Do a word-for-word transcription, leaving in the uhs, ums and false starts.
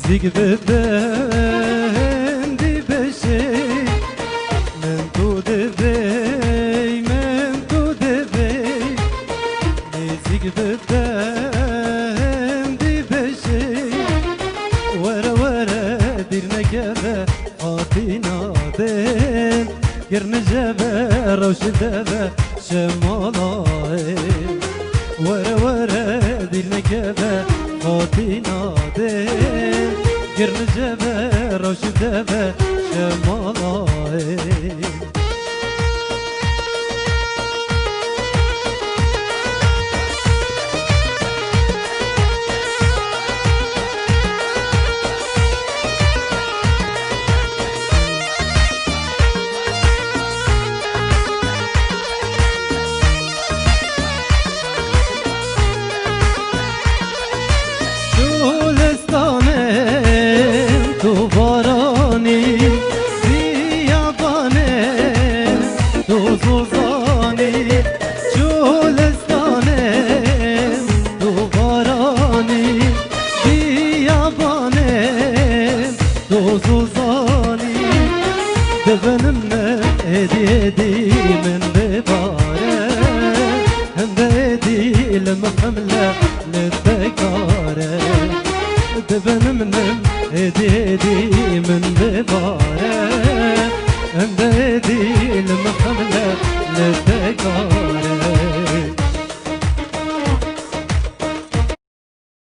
Nêzîk bibin dî bişî, min tu divê, min tu divê. Nêzîk bibin dî bişî, were were dîr nekeve hatîna din. Girnije ve rewşi deve şemalayê. Were were dîl nekeve hatîna dê. Girnije ve rewşi deve şemalayê. Şolestanê tu baranî, biyabanê tu zozanî. Şolestanê tu baranî, biyabanê tu zozanî. Dibinim êdî êdî min bibare, hindê êdî li min hemle li te kare. Dibinim nim êdî êdî min bibare, hindê êdî li min hemle li te kare.